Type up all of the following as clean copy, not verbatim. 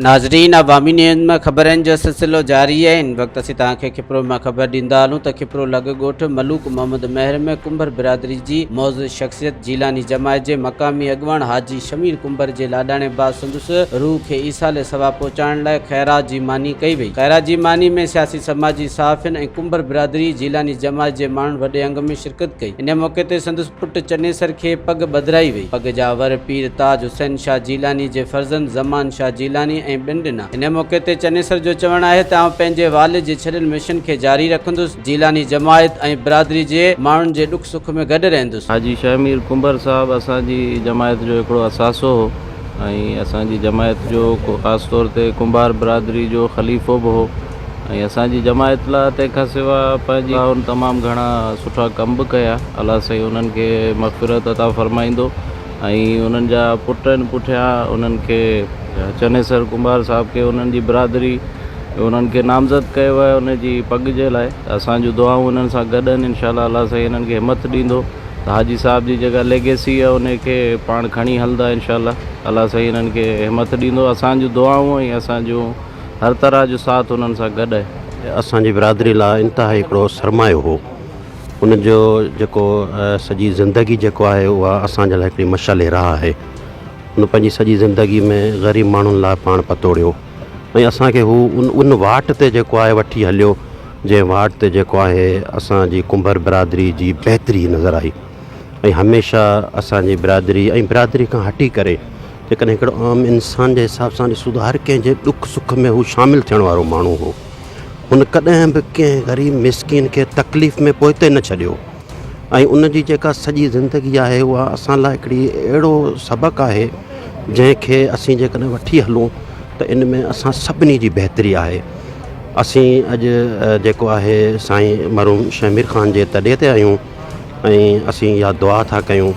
ناظرين عوامي نيوز مان خبرن جو سلسلو جاري آهي هن وقت اسين توهان کي کپرو مان خبر ڏيندا هلون ته کپرو لڳ ڳوٺ ملوڪ محمد مهر ۾ ڪنڀر برادري جي معزز شخصيت جيلاني جماعت جي مقامي اڳواڻ حاجي شمير ڪنڀر جي لاڏاڻي بعد سندس روح کي ايصال ثواب پهچائڻ لاء خيرات جي ماني ڪئي وئي خيرات جي ماني ۾ سياسي سماجي صحافين ۽ ڪنڀر برادري جيلاني جماعت جي ماڻهن وڏي انگ ۾ شرڪت ڪئي ان موقعي تي سندس پٽ چنيسر کي پڳ ٻڌرائي وئي. پڳ جا ور پير تاج حسين شاهه جيلاني جي فرزند زمان شاهه جيلاني ۽ ٻين ڏنا. ان موقعي تي چنيسر جو چوڻ آهي ته آئون پنهنجي والد جي ڇڏيل مشن کي جاري رکندس، جيلاني جماعت ۽ برادري جي ماڻهن جي ڏک سک ۾ گڏ رهندس. حاجي شهمير ڪنڀر صاحب اسان جي جماعت جو هڪڙو اثاثو هو ۽ اسان جي جماعت جو خاص طور تي ڪنڀار برادري جو خليفو به هو. ۽ اسان جي جماعت لاء تنهن کان سواء پنهنجي هن تمام گهڻا سٺا ڪم به ڪيا الله سائين انهن کي مغفرت عطا فرمائيندو ۽ انهن جا پٽ آهن پٺيان انهن کي چنيسر ڪنڀار صاحب کي انهن جي برادري انهن کي نامزد ڪيو آهي ان جي پڳ جي لاء اسان جون دعائون انهن سان گڏ آهن انشاء الله الله سائين انهن کي همت ڏيندو ته حاجي صاحب جي جيڪا ليگيسي آهي ان کي پاڻ کڻي هلندا انشاء الله الله سائين انهن کي همت ڏيندو اسان جون دعائون ۽ اسان جون هر طرح جو ساٿ انهن سان گڏ آهي. اسان جي برادري لاء انتهائي هڪڙو سرمايو هو. ان جو جيڪو سڄي زندگي جيڪو آهي اها اسان جي لاء هڪڙي مشعل راهه آهي. هن پنهنجي سڄي زندگي ۾ غريب ماڻهن لاء پاڻ پتوڙيو ۽ اسان کي هو ان واٽ تي جيڪو آهي وٺي هليو جنهن واٽ تي جيڪو آهي اسان جي ڪنڀر برادري جي بهتري نظر آئي ۽ هميشه اسان جي برادري ۽ برادري کان هٽي ڪري جيڪڏهن هڪڙو عام انسان جي حساب سان ڏسون ته هر ڪنهن جي ڏک سک ۾ هو شامل ٿيڻ وارو ماڻهو هو. هن ڪڏهن به ڪنهن غريب مسڪين کي تڪليف ۾ پوئتي نه ڇڏيو ۽ ان جي جيڪا سڄي زندگي آهي اها اسان لاء هڪڙي اهڙو سبق آهي جنهن کي اسين جيڪڏهن وٺي هلون ته ان ۾ اسان سڀني جي بهتري آهي. اسين اڄ جيڪو آهي سائين مرحوم شهمير خان جي تڏي تي آهيون. ۽ اسين اها دعا ٿا ڪيون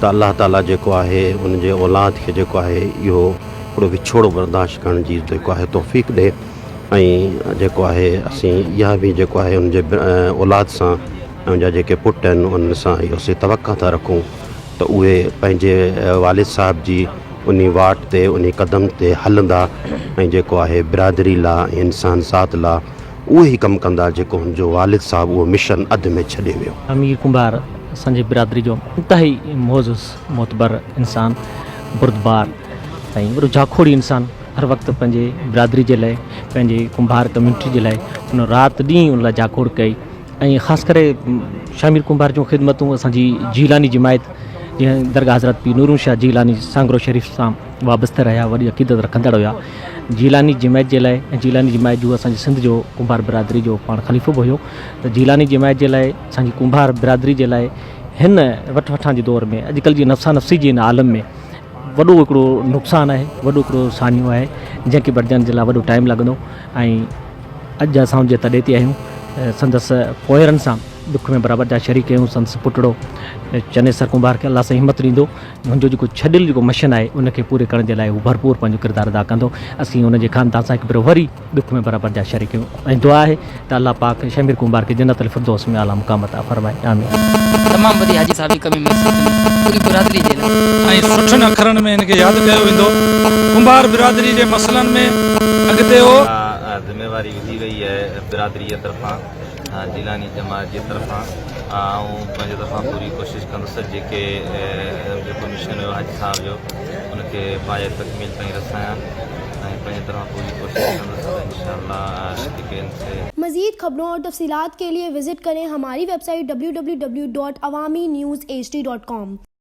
ته الله تعالي جيڪو آهي ان جي اولاد کي جيڪو آهي اهو هڪڙو وڇوڙو برداشت ڪرڻ جي جيڪو آهي توفيق ڏي ۽ جيڪو آهي اسين اها به جيڪو آهي ان جي اولاد سان ۽ ان جا جيڪي پٽ آهن انهن سان اهو اسين توقع ٿا رکون ته اهي پنهنجي والد صاحب جي انهي واٽ تي انهي قدم تي هلندا ۽ جيڪو آهي برادري لا ۽ انسان ذات لا اهو ئي ڪم ڪندا جيڪو هن جو والد صاحب اهو مشن اڌ ۾ ڇڏي ويو. امير ڪنڀار اسان جي برادري جو انتهائي معزز معتبر انسان، بردبار ۽ وڏو جاکوڙي انسان هر وقت پنهنجي برادري جي لاء پنهنجي ڪنڀار ڪميونٽي جي لاء ان رات ڏينهن ان لاء جاکوڙ ڪئي ۽ خاص ڪري شامير ڪنڀار جون خدمتون اسان جي جيلاني جماعت جنهن درگاهه حضرت پير نورون شاهه جيلاني سانگرو شريف سان وابسته رهيا وڏي عقيدت رکندڙ هيا جيلاني جماعت جي لاء ۽ جيلاني جماعت جو اسان جي سنڌ جو ڪنڀار برادري جو پاڻ خليفو به هيو ته جيلاني جماعت جي لاء اسان جي ڪنڀار برادري جي لاء هن وٺ وٺان جي دور ۾ اڄڪلهه جي نفسا نفسي جي هن عالم ۾ وڏو هڪڙو نقصان آهي وڏو هڪڙو سانحو آهي جنهن کي ڀرجڻ جي لاء وڏو ٽائيم لڳندو ۽ اڄ اسان ان جي تڏي تي آهيون سندس پوئرن سان ڏک ۾ برابر جا شريڪ آهيون سندس پٽڙو چنيسر ڪنڀار کي الله سائين همت ڏيندو هن جو جيڪو ڇڏيل جيڪو مشن آهي ان کي پوري ڪرڻ جي لاء هو ڀرپور پنهنجو ڪردار ادا ڪندو اسين هن جي خاندان سان هڪ ڀيرو وري ڏک ۾ برابر جا شريڪ آهيون ۽ دعا آهي ته الله پاڪ شهمير ڪنڀار کي جنت الفردوس ۾ اعليٰ مقام عطا فرمائي آمين. تمام وڏي حاجي صاحب جي ڪمي محسوس ٿيندي پوري برادري جي لاء. ۽ سٺن اکرن ۾ هن کي ياد ڪيو ويندو. ڪنڀار برادري جي مسئلن ۾ اڳتي هو. ذميواري وڌي وئي آهي برادري جي طرفان جيلاني جماعت جي طرفان آئون پنهنجي طرفان پوري ڪوشش ڪندس جيڪي جيڪو مشن هيو حاجي صاحب جو ان کي پايه تڪميل تائين رسايان ۽ پنهنجي طرفان پوري ڪوشش ڪندس ته انشاء الله جيڪي ان سي مزيد خبرون اور تفصيلات کے لئے وزٽ ڪرين ھماري web site www.awamiNewsHD.com.